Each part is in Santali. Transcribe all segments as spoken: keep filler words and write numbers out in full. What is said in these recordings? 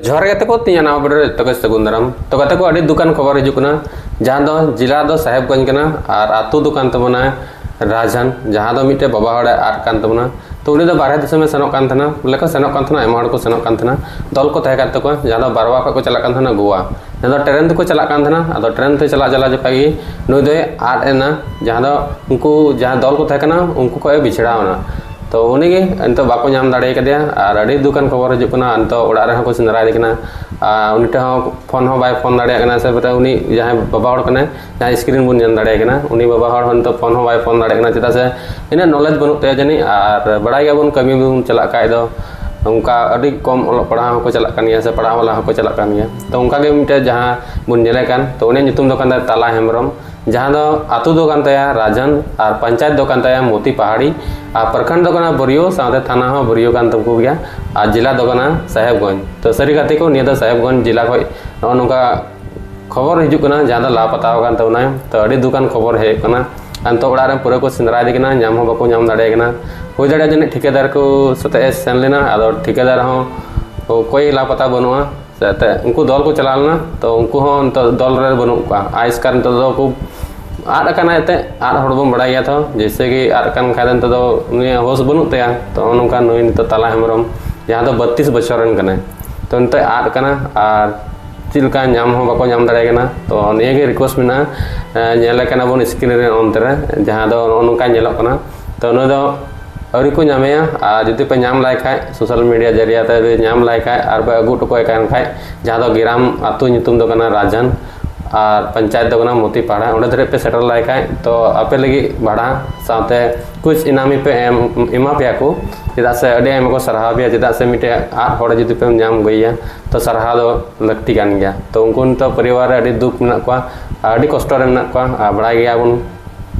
ᱡᱚᱦᱟᱨ ᱜᱟᱛᱮ ᱠᱚ, ᱛᱤᱧᱟᱹ ᱱᱟᱣᱟ ᱵᱷᱤᱰᱤᱭᱳ ᱨᱮ ᱡᱚᱛᱚ ᱜᱮ ᱥᱟᱹᱜᱩᱱ ᱫᱟᱨᱟᱢ᱾ ᱛᱚ ᱜᱟᱛᱮ ᱠᱚ, ᱟᱹᱰᱤ ᱫᱩᱠᱟᱱ ᱠᱷᱚᱵᱚᱨ ᱦᱤᱡᱩᱜ ᱠᱟᱱᱟ, ᱡᱟᱦᱟᱸ ᱫᱚ ᱡᱮᱞᱟ ᱫᱚ ᱥᱟᱦᱮᱵᱽᱜᱚᱸᱡᱽ ᱠᱟᱱᱟ ᱟᱨ ᱟᱹᱛᱩ ᱫᱚ ᱠᱟᱱ ᱛᱟᱵᱚᱱᱟ ᱨᱟᱡᱷᱟᱱ, ᱡᱟᱦᱟᱸ ᱫᱚ ᱢᱤᱫᱴᱮᱡ ᱵᱟᱵᱟ ᱦᱚᱲᱮ ᱟᱫ ᱠᱟᱱ ᱛᱟᱵᱚᱱᱟ᱾ ᱛᱚ ᱩᱱᱤ ᱫᱚ ᱵᱟᱨᱦᱮ ᱫᱤᱥᱚᱢᱮ ᱥᱮᱱᱚᱜ ᱠᱟᱱ ᱛᱟᱦᱮᱱᱟ, ᱵᱚᱞᱮ ᱠᱚ ᱥᱮᱱᱚᱜ ᱠᱟᱱ ᱛᱟᱦᱮᱱᱟ, ᱟᱭᱢᱟ ᱦᱚᱲ ᱠᱚ ᱥᱮᱱᱚᱜ ᱠᱟᱱ ᱛᱟᱦᱮᱱᱟ, ᱫᱚᱞ ᱠᱚ ᱛᱟᱦᱮᱸ ᱠᱟᱱ ᱛᱟᱠᱚᱣᱟ, ᱡᱟᱦᱟᱸ ᱫᱚ ᱵᱟᱨᱣᱟ ᱠᱷᱚᱱ ᱠᱚ ᱪᱟᱞᱟᱜ ᱠᱟᱱ ᱛᱟᱦᱮᱱᱟ ᱜᱳᱣᱟ᱾ ᱡᱟᱦᱟᱸ ᱫᱚ ᱴᱨᱮᱱ ᱛᱮᱠᱚ ᱪᱟᱞᱟᱜ ᱠᱟᱱ ᱛᱟᱦᱮᱱᱟ, ᱟᱫᱚ ᱴᱨᱮᱱ ᱛᱮ ᱪᱟᱞᱟᱜ ᱪᱟᱞᱟᱜ ᱡᱚᱠᱷᱟᱡ ᱜᱮ ᱱᱩᱭ ᱫᱚᱭ ᱟᱫ ᱮᱱᱟ, ᱡᱟᱦᱟᱸ ᱫᱚ ᱩᱱᱠᱩ ᱡᱟᱦᱟᱸ ᱫᱚᱞ ᱠᱚ ᱛᱟᱦᱮᱸ ᱠᱟᱱᱟ ᱩᱱᱠᱩ ᱠᱷᱚᱱ ᱮ ᱵᱤᱪᱷᱲᱟᱣ ᱮᱱᱟ᱾ ᱛᱚ ᱩᱱᱤ ᱜᱮ ᱱᱤᱛᱚᱜ ᱵᱟᱠᱚ ᱧᱟᱢ ᱫᱟᱲᱮ ᱠᱟᱫᱮᱭᱟ ᱟᱨ ᱟᱹᱰᱤ ᱫᱩᱠᱟᱱ ᱠᱷᱚᱵᱚᱨ ᱦᱤᱡᱩᱜ ᱠᱟᱱᱟ᱾ ᱱᱤᱛᱚᱜ ᱚᱲᱟᱜ ᱨᱮᱦᱚᱸ ᱠᱚ ᱥᱮᱸᱫᱽᱨᱟᱭᱮᱫᱮ ᱠᱟᱱᱟ, ᱟᱨ ᱩᱱᱤ ᱴᱷᱮᱱ ᱦᱚᱸ ᱯᱷᱳᱱ ᱦᱚᱸ ᱵᱟᱭ ᱯᱷᱳᱱ ᱫᱟᱲᱮᱭᱟᱜ ᱠᱟᱱᱟ, ᱥᱮ ᱩᱱᱤ ᱡᱟᱦᱟᱸᱭ ᱵᱟᱵᱟ ᱦᱚᱲ ᱠᱟᱱᱟᱭ, ᱡᱟᱦᱟᱸ ᱥᱠᱨᱤᱱ ᱵᱚᱱ ᱧᱮᱞ ᱫᱟᱲᱮᱭᱟᱭ ᱠᱟᱱᱟ, ᱩᱱᱤ ᱵᱟᱵᱟ ᱦᱚᱲ ᱦᱚᱸ ᱱᱤᱛᱚᱜ ᱯᱷᱳᱱ ᱦᱚᱸ ᱵᱟᱭ ᱯᱷᱳᱱ ᱫᱟᱲᱮᱭᱟᱜ ᱠᱟᱱᱟ, ᱪᱮᱫᱟᱜ ᱥᱮ ᱤᱱᱟᱹᱜ ᱱᱚᱞᱮᱡᱽ ᱵᱟᱹᱱᱩᱜ ᱛᱟᱭᱟ ᱡᱟᱹᱱᱤᱡ᱾ ᱟᱨ ᱵᱟᱲᱟᱭ ᱜᱮᱭᱟᱵᱚᱱ, ᱠᱟᱹᱢᱤ ᱵᱚᱱ ᱪᱟᱞᱟᱜ ᱠᱷᱟᱡ ᱫᱚ ᱚᱱᱠᱟ ᱟᱹᱰᱤ ᱠᱚᱢ ᱚᱞᱚᱜ ᱯᱟᱲᱦᱟᱣ ᱦᱚᱸᱠᱚ ᱪᱟᱞᱟᱜ ᱠᱟᱱ ᱜᱮᱭᱟ, ᱥᱮ ᱯᱟᱲᱦᱟᱣ ᱵᱟᱞᱟ ᱦᱚᱸᱠᱚ ᱪᱟᱞᱟᱜ ᱠᱟᱱ ᱜᱮᱭᱟ᱾ ᱛᱚ ᱚᱱᱠᱟ ᱜᱮ ᱢᱤᱫᱴᱮᱡ ᱡᱟᱦᱟᱸ ᱵᱚᱱ ᱧᱮᱞᱮ ᱠᱟᱱ, ᱛᱚ ᱩᱱᱤᱭᱟᱜ ᱧᱩᱛᱩᱢ ᱫᱚ ᱠᱟᱱ ᱛᱟᱭᱟ ᱛᱟᱞᱟ ᱦᱮᱢᱵᱨᱚᱢ, ᱡᱟᱦᱟᱸ ᱫᱚ ᱟᱹᱛᱩ ᱫᱚ ᱠᱟᱱ ᱛᱟᱭᱟ ᱨᱟᱡᱷᱟᱱ ᱟᱨ ᱯᱚᱧᱪᱟᱭᱮᱛ ᱫᱚ ᱠᱟᱱ ᱛᱟᱭᱟ ᱢᱳᱛᱤ ᱯᱟᱦᱟᱲᱤ ᱟᱨ ᱯᱨᱚᱠᱷᱚᱸᱰ ᱫᱚ ᱠᱟᱱᱟ ᱵᱟᱹᱨᱤᱭᱟᱹ, ᱥᱟᱶᱛᱮ ᱛᱷᱟᱱᱟ ᱦᱚᱸ ᱵᱟᱹᱨᱤᱭᱟᱹ ᱠᱟᱱ ᱛᱟᱠᱚ ᱜᱮᱭᱟ ᱟᱨ ᱡᱮᱞᱟ ᱫᱚ ᱠᱟᱱᱟ ᱥᱟᱦᱮᱵᱽᱜᱚᱸᱡᱽ᱾ ᱛᱚ ᱥᱟᱹᱨᱤ ᱠᱟᱛᱷᱟ ᱠᱚ, ᱱᱤᱭᱟᱹ ᱫᱚ ᱥᱟᱦᱮᱵᱽᱜᱚᱸᱡᱽ ᱡᱮᱞᱟ ᱠᱷᱚᱱ ᱱᱚᱜᱼᱚ ᱱᱚᱝᱠᱟ ᱠᱷᱚᱵᱚᱨ ᱦᱤᱡᱩᱜ ᱠᱟᱱᱟ, ᱡᱟᱦᱟᱸ ᱫᱚ ᱞᱟᱯᱟᱛᱟ ᱟᱠᱟᱱ ᱛᱟᱵᱚᱱᱟᱭ᱾ ᱛᱚ ᱟᱹᱰᱤ ᱫᱩᱠᱟᱱ ᱠᱷᱚᱵᱚᱨ ᱦᱮᱡ ᱠᱟᱱᱟ᱾ ᱟᱨ ᱱᱤᱛᱚᱜ ᱚᱲᱟᱜ ᱨᱮᱱ ᱯᱩᱨᱟᱹ ᱠᱚ ᱥᱮᱸᱫᱽᱨᱟᱭᱮᱫᱮ ᱠᱟᱱᱟ, ᱧᱟᱢ ᱦᱚᱸ ᱵᱟᱠᱚ ᱧᱟᱢ ᱫᱟᱲᱮᱭᱟᱭ ᱠᱟᱱᱟ᱾ ᱦᱩᱭ ᱫᱟᱲᱮᱭᱟᱜᱼᱟ ᱡᱟᱹᱱᱤᱡ ᱴᱷᱤᱠᱟᱹᱫᱟᱨ ᱠᱚ ᱥᱟᱛᱮᱜ ᱮ ᱥᱮᱱ ᱞᱮᱱᱟ, ᱟᱫᱚ ᱴᱷᱤᱠᱟᱹᱫᱟᱨ ᱦᱚᱸ ᱚᱠᱚᱭ ᱞᱟᱯᱟᱛᱟ ᱵᱟᱹᱱᱩᱜᱼᱟ᱾ ᱥᱮ ᱮᱱᱛᱮᱫ ᱩᱱᱠᱩ ᱫᱚᱞ ᱠᱚ ᱪᱟᱞᱟᱣ ᱞᱮᱱᱟ, ᱛᱚ ᱩᱱᱠᱩ ᱦᱚᱸ ᱱᱤᱛᱚᱜ ᱫᱚᱞ ᱨᱮ ᱵᱟᱹᱱᱩᱜ ᱠᱚᱣᱟ᱾ ᱟᱭᱮᱥᱠᱟᱨ ᱱᱤᱛᱚᱜ ᱫᱚ ᱠᱚ ᱟᱫ ᱟᱠᱟᱱᱟ, ᱮᱱᱛᱮᱫ ᱟᱫ ᱦᱚᱲ ᱵᱚᱱ ᱵᱟᱲᱟᱭ ᱜᱮᱭᱟ ᱛᱚ, ᱡᱮᱭᱥᱮ ᱠᱤ ᱟᱫ ᱠᱟᱱ ᱠᱷᱟᱡ ᱫᱚ ᱱᱤᱛᱚᱜ ᱫᱚ ᱩᱱᱤᱭᱟᱜ ᱦᱳᱥ ᱵᱟᱹᱱᱩᱜ ᱛᱟᱭᱟ᱾ ᱛᱚ ᱱᱚᱜᱼᱚ ᱱᱚᱝᱠᱟ ᱱᱩᱭ ᱱᱤᱛᱚᱜ ᱛᱟᱞᱟ ᱦᱮᱢᱵᱨᱚᱢ, ᱡᱟᱦᱟᱸ ᱫᱚ ᱵᱟᱛᱤᱥ ᱵᱚᱪᱷᱚᱨ ᱨᱮᱱ ᱠᱟᱱᱟᱭ, ᱛᱚ ᱱᱤᱛᱚᱜ ᱟᱫ ᱠᱟᱱᱟ ᱟᱨ ᱪᱮᱫ ᱞᱮᱠᱟ ᱧᱟᱢ ᱦᱚᱸ ᱵᱟᱠᱚ ᱧᱟᱢ ᱫᱟᱲᱮᱭᱟᱭ ᱠᱟᱱᱟ᱾ ᱛᱚ ᱱᱤᱭᱟᱹ ᱜᱮ ᱨᱤᱠᱩᱭᱮᱥᱴ ᱢᱮᱱᱟᱜᱼᱟ, ᱮᱸ, ᱧᱮᱞᱮ ᱠᱟᱱᱟ ᱵᱚᱱ ᱥᱠᱨᱤᱱ ᱨᱮ ᱚᱱᱛᱮ ᱨᱮ, ᱡᱟᱦᱟᱸ ᱫᱚ ᱱᱚᱜᱼᱚ ᱱᱚᱝᱠᱟ ᱧᱮᱞᱚᱜ ᱠᱟᱱᱟ᱾ ᱛᱚ ᱱᱩᱭ ᱫᱚ ᱟᱹᱣᱨᱤ ᱠᱚ ᱧᱟᱢᱮᱭᱟ, ᱟᱨ ᱡᱩᱫᱤ ᱯᱮ ᱧᱟᱢ ᱞᱟᱭ ᱠᱷᱟᱡ, ᱥᱳᱥᱟᱞ ᱢᱤᱰᱤᱭᱟ ᱡᱟᱹᱨᱤᱭᱟ ᱛᱮ ᱯᱮ ᱧᱟᱢ ᱞᱟᱭ ᱠᱷᱟᱡ ᱟᱨ ᱯᱮ ᱟᱹᱜᱩ ᱦᱚᱴᱚ ᱠᱟᱭ ᱠᱟᱱ ᱠᱷᱟᱡ, ᱡᱟᱦᱟᱸ ᱫᱚ ᱜᱨᱟᱢ ᱟᱹᱛᱩ ᱧᱩᱛᱩᱢ ᱫᱚ ᱠᱟᱱᱟ ᱨᱟᱡᱷᱟᱱ ᱟᱨ ᱯᱚᱧᱪᱟᱭᱮᱛ ᱫᱚ ᱠᱟᱱᱟ ᱢᱳᱛᱤ ᱯᱟᱲᱟ, ᱚᱸᱰᱮ ᱫᱷᱟᱹᱨᱤᱡ ᱯᱮ ᱥᱮᱴᱮᱨ ᱞᱟᱭ ᱠᱷᱟᱡ, ᱛᱚ ᱟᱯᱮ ᱞᱟᱹᱜᱤᱫ ᱵᱷᱟᱲᱟ ᱥᱟᱶᱛᱮ ᱠᱩᱪ ᱤᱱᱟᱢᱤ ᱯᱮ ᱮᱢ, ᱮᱢᱟ ᱯᱮᱭᱟ ᱠᱚ, ᱪᱮᱫᱟᱜ ᱥᱮ ᱟᱹᱰᱤ ᱟᱭᱢᱟ ᱠᱚ ᱥᱟᱨᱦᱟᱣ ᱯᱮᱭᱟ, ᱪᱮᱫᱟᱜ ᱥᱮ ᱢᱤᱫᱴᱮᱡ ᱟᱫ ᱦᱚᱲ ᱡᱩᱫᱤ ᱯᱮ ᱧᱟᱢ ᱟᱹᱜᱩᱭᱮᱭᱟ, ᱛᱚ ᱥᱟᱨᱦᱟᱣ ᱫᱚ ᱞᱟᱹᱠᱛᱤ ᱠᱟᱱ ᱜᱮᱭᱟ᱾ ᱛᱚ ᱩᱱᱠᱩ ᱱᱤᱛᱚᱜ ᱯᱚᱨᱤᱵᱟᱨ ᱨᱮ ᱟᱹᱰᱤ ᱫᱩᱠ ᱢᱮᱱᱟᱜ ᱠᱚᱣᱟ ᱟᱨ ᱟᱹᱰᱤ ᱠᱚᱥᱴᱚ ᱨᱮ ᱢᱮᱱᱟᱜ ᱠᱚᱣᱟ, ᱟᱨ ᱵᱟᱲᱟᱭ ᱜᱮᱭᱟᱵᱚᱱ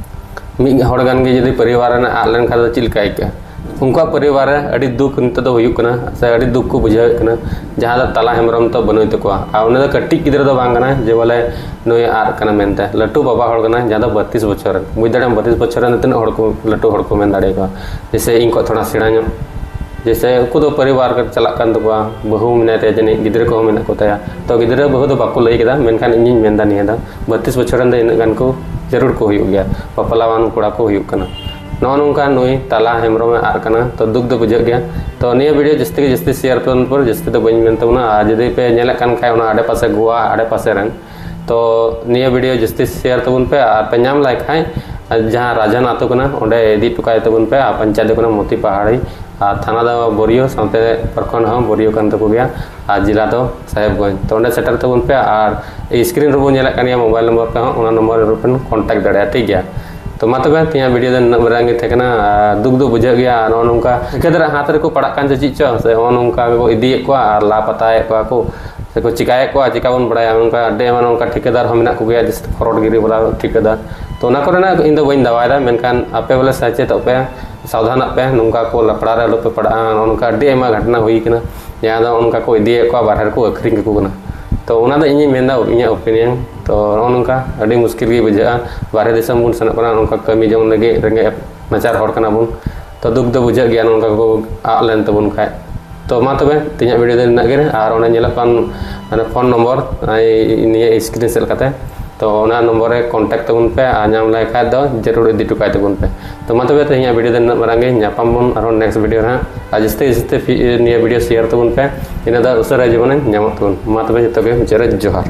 ᱢᱤᱫ ᱦᱚᱲ ᱜᱟᱱ ᱜᱮ ᱡᱩᱫᱤ ᱯᱚᱨᱤᱵᱟᱨ ᱨᱮᱱᱟᱜ ᱟᱫ ᱞᱮᱱᱠᱷᱟᱱ ᱫᱚ ᱪᱮᱫ ᱞᱮᱠᱟ ᱟᱹᱭᱠᱟᱹᱜᱼᱟ? ᱩᱱᱠᱩᱣᱟᱜ ᱯᱚᱨᱤᱵᱟᱨ ᱨᱮ ᱟᱹᱰᱤ ᱫᱩᱠ ᱱᱤᱛᱚᱜ ᱫᱚ ᱦᱩᱭᱩᱜ ᱠᱟᱱᱟ, ᱥᱮ ᱟᱹᱰᱤ ᱫᱩᱠ ᱠᱚ ᱵᱩᱡᱷᱟᱹᱣᱮᱫ ᱠᱟᱱᱟ, ᱡᱟᱦᱟᱸ ᱫᱚ ᱛᱟᱞᱟ ᱦᱮᱢᱵᱨᱚᱢ ᱛᱚ ᱵᱟᱹᱱᱩᱭ ᱛᱟᱠᱚᱣᱟ᱾ ᱟᱨ ᱩᱱᱤ ᱫᱚ ᱠᱟᱹᱴᱤᱡ ᱜᱤᱫᱽᱨᱟᱹ ᱫᱚ ᱵᱟᱝ ᱠᱟᱱᱟᱭ ᱡᱮ ᱵᱚᱞᱮ ᱱᱩᱭ ᱟᱫ ᱠᱟᱱᱟ ᱢᱮᱱᱛᱮ, ᱞᱟᱹᱴᱩ ᱵᱟᱵᱟ ᱦᱚᱲ ᱠᱟᱱᱟᱭ, ᱡᱟᱦᱟᱸ ᱫᱚ ᱵᱟᱛᱤᱥ ᱵᱚᱪᱷᱚᱨ ᱨᱮᱱ᱾ ᱵᱩᱡᱽ ᱫᱟᱲᱮᱭᱟᱜᱼᱟᱢ, ᱵᱟᱛᱤᱥ ᱵᱚᱪᱷᱚᱨ ᱨᱮᱱ ᱫᱚ ᱛᱤᱱᱟᱹᱜ ᱦᱚᱲ ᱠᱚ, ᱞᱟᱹᱴᱩ ᱦᱚᱲ ᱠᱚ ᱢᱮᱱ ᱫᱟᱲᱮᱭᱟᱠᱚᱣᱟ, ᱡᱮᱭᱥᱮ ᱤᱧ ᱠᱷᱚᱱ ᱛᱷᱚᱲᱟ ᱥᱮᱬᱟ ᱧᱚᱜ᱾ ᱡᱮᱭᱥᱮ ᱩᱱᱠᱩ ᱫᱚ ᱯᱚᱨᱤᱵᱟᱨ ᱠᱚ ᱪᱟᱞᱟᱜ ᱠᱟᱱ ᱛᱟᱠᱚᱣᱟ, ᱵᱟᱹᱦᱩ ᱢᱮᱱᱟᱭ ᱛᱟᱭᱟ, ᱡᱟᱹᱱᱤᱡ ᱜᱤᱫᱽᱨᱟᱹ ᱠᱚᱦᱚᱸ ᱢᱮᱱᱟᱜ ᱠᱚ ᱛᱟᱭᱟ᱾ ᱛᱚ ᱜᱤᱫᱽᱨᱟᱹ ᱵᱟᱹᱦᱩ ᱫᱚ ᱵᱟᱠᱚ ᱞᱟᱹᱭ ᱠᱮᱫᱟ, ᱢᱮᱱᱠᱷᱟᱱ ᱤᱧᱤᱧ ᱢᱮᱱᱫᱟ ᱱᱤᱭᱟᱹ ᱫᱚ ᱵᱟᱛᱤᱥ ᱵᱚᱪᱷᱚᱨ ᱨᱮᱱ ᱫᱚ ᱤᱱᱟᱹᱜ ᱜᱟᱱ ᱠᱚ ᱡᱟᱹᱨᱩᱲ ᱠᱚ ᱦᱩᱭᱩᱜ ᱜᱮᱭᱟ, ᱵᱟᱯᱞᱟᱣᱟᱱ ᱠᱚᱲᱟ ᱠᱚ ᱦᱩᱭᱩᱜ ᱠᱟᱱᱟ᱾ ᱱᱚᱜᱼᱚ ᱱᱚᱝᱠᱟ ᱱᱩᱭ ᱛᱟᱞᱟ ᱦᱮᱢᱵᱨᱚᱢᱮ ᱟᱫ ᱠᱟᱱᱟ, ᱛᱚ ᱫᱩᱠ ᱫᱚ ᱵᱩᱡᱷᱟᱹᱜ ᱜᱮᱭᱟ᱾ ᱛᱚ ᱱᱤᱭᱟᱹ ᱵᱷᱤᱰᱤᱭᱳ ᱡᱟᱹᱥᱛᱤ ᱜᱮ ᱡᱟᱹᱥᱛᱤ ᱥᱮᱭᱟᱨ ᱛᱟᱵᱚᱱ ᱯᱮ, ᱡᱟᱹᱥᱛᱤ ᱫᱚ ᱵᱟᱹᱧ ᱢᱮᱱ ᱛᱟᱵᱚᱱᱟ᱾ ᱟᱨ ᱡᱩᱫᱤ ᱯᱮ ᱧᱮᱞᱮᱫ ᱠᱟᱱ ᱠᱷᱟᱡ ᱚᱱᱟ ᱟᱰᱮᱯᱟᱥᱮ ᱜᱳᱣᱟ ᱟᱰᱮᱯᱟᱥᱮ ᱨᱮᱱ, ᱛᱚ ᱱᱤᱭᱟᱹ ᱵᱷᱤᱰᱤᱭᱳ ᱡᱟᱹᱥᱛᱤ ᱥᱮᱭᱟᱨ ᱛᱟᱵᱚᱱ ᱯᱮ᱾ ᱟᱨ ᱯᱮ ᱧᱟᱢ ᱞᱟᱭ ᱠᱷᱟᱡ, ᱟᱨ ᱡᱟᱦᱟᱸ ᱨᱟᱡᱟᱱ ᱟᱛᱳ ᱠᱟᱱᱟ ᱚᱸᱰᱮ ᱤᱫᱤ ᱦᱚᱴᱚ ᱠᱟᱭ ᱛᱟᱵᱚᱱ ᱯᱮ᱾ ᱟᱨ ᱯᱚᱧᱪᱟᱭᱮᱛ ᱫᱚ ᱠᱟᱱᱟ ᱢᱚᱛᱤ ᱯᱟᱦᱟᱲᱤ, ᱟᱨ ᱛᱷᱟᱱᱟ ᱫᱚ ᱵᱳᱨᱤᱭᱳ, ᱥᱟᱶᱛᱮ ᱯᱨᱚᱠᱷᱚᱸᱰ ᱦᱚᱸ ᱵᱳᱨᱤᱭᱳ ᱠᱟᱱ ᱛᱟᱠᱚ ᱜᱮᱭᱟ, ᱟᱨ ᱡᱮᱞᱟ ᱫᱚ ᱥᱟᱦᱮᱵᱽᱜᱚᱸᱡᱽ᱾ ᱛᱚ ᱚᱸᱰᱮ ᱥᱮᱴᱮᱨ ᱛᱟᱵᱚᱱ ᱯᱮ᱾ ᱟᱨ ᱥᱠᱨᱤᱱ ᱨᱮᱵᱚᱱ ᱧᱮᱞᱮᱫ ᱠᱟᱱ ᱜᱮᱭᱟ ᱢᱳᱵᱟᱭᱤᱞ ᱱᱚᱢᱵᱚᱨ ᱛᱮᱦᱚᱸ, ᱚᱱᱟ ᱱᱚᱢᱵᱚᱨ ᱨᱮᱵᱚᱱ ᱠᱚᱱᱴᱟᱠᱴ ᱫᱟᱲᱮᱭᱟᱜᱼᱟ, ᱴᱷᱤᱠ ᱜᱮᱭᱟ᱾ ᱛᱚ ᱢᱟ ᱛᱚᱵᱮ ᱛᱮᱦᱮᱧᱟᱜ ᱵᱷᱤᱰᱤᱭᱳ ᱫᱚ ᱱᱤᱱᱟᱹᱜ ᱢᱟᱨᱟᱝ ᱜᱮ ᱛᱟᱦᱮᱸ ᱠᱟᱱᱟ᱾ ᱟᱨ ᱫᱩᱠ ᱫᱚ ᱵᱩᱡᱷᱟᱹᱜ ᱜᱮᱭᱟ, ᱟᱨ ᱱᱚᱜᱼᱚ ᱱᱚᱝᱠᱟ ᱴᱷᱤᱠᱟᱹᱫᱟᱨᱟᱜ ᱦᱟᱛ ᱨᱮᱠᱚ ᱯᱟᱲᱟᱜ ᱠᱟᱱ ᱪᱚ ᱪᱮᱫ ᱪᱚ, ᱥᱮ ᱱᱚᱜᱼᱚ ᱱᱚᱝᱠᱟ ᱜᱮᱠᱚ ᱤᱫᱤᱭᱮᱫ ᱠᱚᱣᱟ ᱟᱨ ᱞᱟ ᱯᱟᱛᱟᱭᱮᱫ ᱠᱚᱣᱟ ᱠᱚ, ᱥᱮᱠᱚ ᱪᱤᱠᱟᱭᱮᱫ ᱠᱚᱣᱟ, ᱪᱤᱠᱟ ᱵᱚᱱ ᱵᱟᱲᱟᱭᱟ᱾ ᱚᱱᱠᱟ ᱟᱹᱰᱤ ᱟᱭᱢᱟ ᱱᱚᱝᱠᱟ ᱴᱷᱤᱠᱟᱹᱫᱟᱨ ᱦᱚᱸ ᱢᱮᱱᱟᱜ ᱠᱚᱜᱮᱭᱟ, ᱡᱟᱹᱥᱛᱤ ᱯᱷᱚᱨᱚᱰ ᱜᱤᱨᱤ ᱵᱟᱞᱟ ᱴᱷᱤᱠᱟᱹᱫᱟᱨ᱾ ᱛᱚ ᱚᱱᱟ ᱠᱚᱨᱮᱱᱟᱜ ᱤᱧ ᱫᱚ ᱵᱟᱹᱧ ᱫᱟᱣᱟᱭᱮᱫᱟ, ᱢᱮᱱᱠᱷᱟᱱ ᱟᱯᱮ ᱵᱚᱞᱮ ᱥᱟᱪᱮᱛᱚᱜ ᱯᱮ, ᱥᱟᱵᱫᱷᱟᱱᱚᱜ ᱯᱮ, ᱱᱚᱝᱠᱟ ᱠᱚ ᱞᱟᱯᱲᱟ ᱨᱮ ᱟᱞᱚ ᱯᱮ ᱯᱟᱲᱟᱜᱼᱟ᱾ ᱱᱚᱜᱼᱚ ᱱᱚᱝᱠᱟ ᱟᱹᱰᱤ ᱟᱭᱢᱟ ᱜᱷᱚᱴᱚᱱᱟ ᱦᱩᱭ ᱠᱟᱱᱟ, ᱡᱟᱦᱟᱸ ᱫᱚ ᱚᱱᱠᱟ ᱠᱚ ᱤᱫᱤᱭᱮᱫ ᱠᱚᱣᱟ, ᱵᱟᱨᱦᱮ ᱨᱮᱠᱚ ᱟᱹᱠᱷᱨᱤᱧ ᱠᱟᱠᱚ ᱠᱟᱱᱟ᱾ ᱛᱚ ᱚᱱᱟ ᱫᱚ ᱤᱧᱤᱧ ᱢᱮᱱᱫᱟ, ᱤᱧᱟᱹᱜ ᱳᱯᱤᱱᱤᱭᱚᱱ᱾ ᱛᱚ ᱱᱚᱜᱼᱚ ᱱᱚᱝᱠᱟ ᱟᱹᱰᱤ ᱢᱩᱥᱠᱤᱞ ᱜᱮ ᱵᱩᱡᱷᱟᱹᱜᱼᱟ, ᱵᱟᱨᱦᱮ ᱫᱤᱥᱚᱢ ᱵᱚᱱ ᱥᱮᱱᱚᱜ ᱠᱟᱱᱟ, ᱱᱚᱝᱠᱟ ᱠᱟᱹᱢᱤ ᱡᱚᱝ ᱞᱟᱹᱜᱤᱫ ᱨᱮᱸᱜᱮᱡ ᱱᱟᱪᱟᱨ ᱦᱚᱲ ᱠᱟᱱᱟ ᱵᱚᱱ᱾ ᱛᱚ ᱫᱩᱠ ᱫᱚ ᱵᱩᱡᱷᱟᱹᱜ ᱜᱮᱭᱟ ᱱᱚᱝᱠᱟ ᱠᱚ ᱟᱫ ᱞᱮᱱ ᱛᱟᱵᱚᱱ ᱠᱷᱟᱡ᱾ ᱛᱚ ᱢᱟ ᱛᱚᱵᱮ ᱛᱮᱦᱮᱧᱟᱜ ᱵᱷᱤᱰᱤᱭᱳ ᱫᱚ ᱱᱤᱱᱟᱹᱜ ᱜᱮ᱾ ᱟᱨ ᱚᱱᱮ ᱧᱮᱞᱚᱜ ᱠᱟᱱ ᱯᱷᱳᱱ ᱱᱚᱢᱵᱚᱨ, ᱱᱤᱭᱟᱹ ᱥᱠᱨᱤᱱ ᱥᱮᱫ ᱠᱟᱛᱮ, ᱛᱚ ᱚᱱᱟ ᱱᱚᱢᱵᱚᱨ ᱨᱮ ᱠᱚᱱᱴᱟᱠᱴ ᱛᱟᱵᱚᱱ ᱯᱮ, ᱟᱨ ᱧᱟᱢ ᱞᱮᱠᱷᱟᱡ ᱫᱚ ᱡᱟᱹᱨᱩᱲ ᱤᱫᱤ ᱦᱚᱴᱚ ᱠᱟᱭ ᱛᱟᱵᱚᱱ ᱯᱮ᱾ ᱛᱚ ᱢᱟ ᱛᱚᱵᱮ ᱛᱮᱦᱮᱧᱟᱜ ᱵᱷᱤᱰᱤᱭᱳ ᱫᱚ ᱱᱤᱱᱟᱹᱜ ᱢᱟᱨᱟᱝ ᱜᱮ, ᱧᱟᱯᱟᱢ ᱵᱚᱱ ᱟᱨᱦᱚᱸ ᱱᱮᱠᱥᱴ ᱵᱷᱤᱰᱤᱭᱳ ᱨᱮ ᱦᱟᱸᱜ᱾ ᱟᱨ ᱡᱟᱹᱥᱛᱤ ᱡᱟᱹᱥᱛᱤ ᱯᱷᱤ-, ᱱᱤᱭᱟᱹ ᱵᱷᱤᱰᱤᱭᱳ ᱥᱮᱭᱟᱨ ᱛᱟᱵᱚᱱ ᱯᱮ, ᱤᱱᱟᱹ ᱫᱚ ᱩᱥᱟᱹᱨᱟ ᱡᱮᱢᱚᱱ ᱧᱟᱢᱚᱜ ᱛᱟᱵᱚᱱ᱾ ᱢᱟ ᱛᱚᱵᱮ ᱡᱚᱛᱚ ᱜᱮ ᱢᱩᱪᱟᱹᱫ ᱨᱮ ᱡᱚᱦᱟᱨ᱾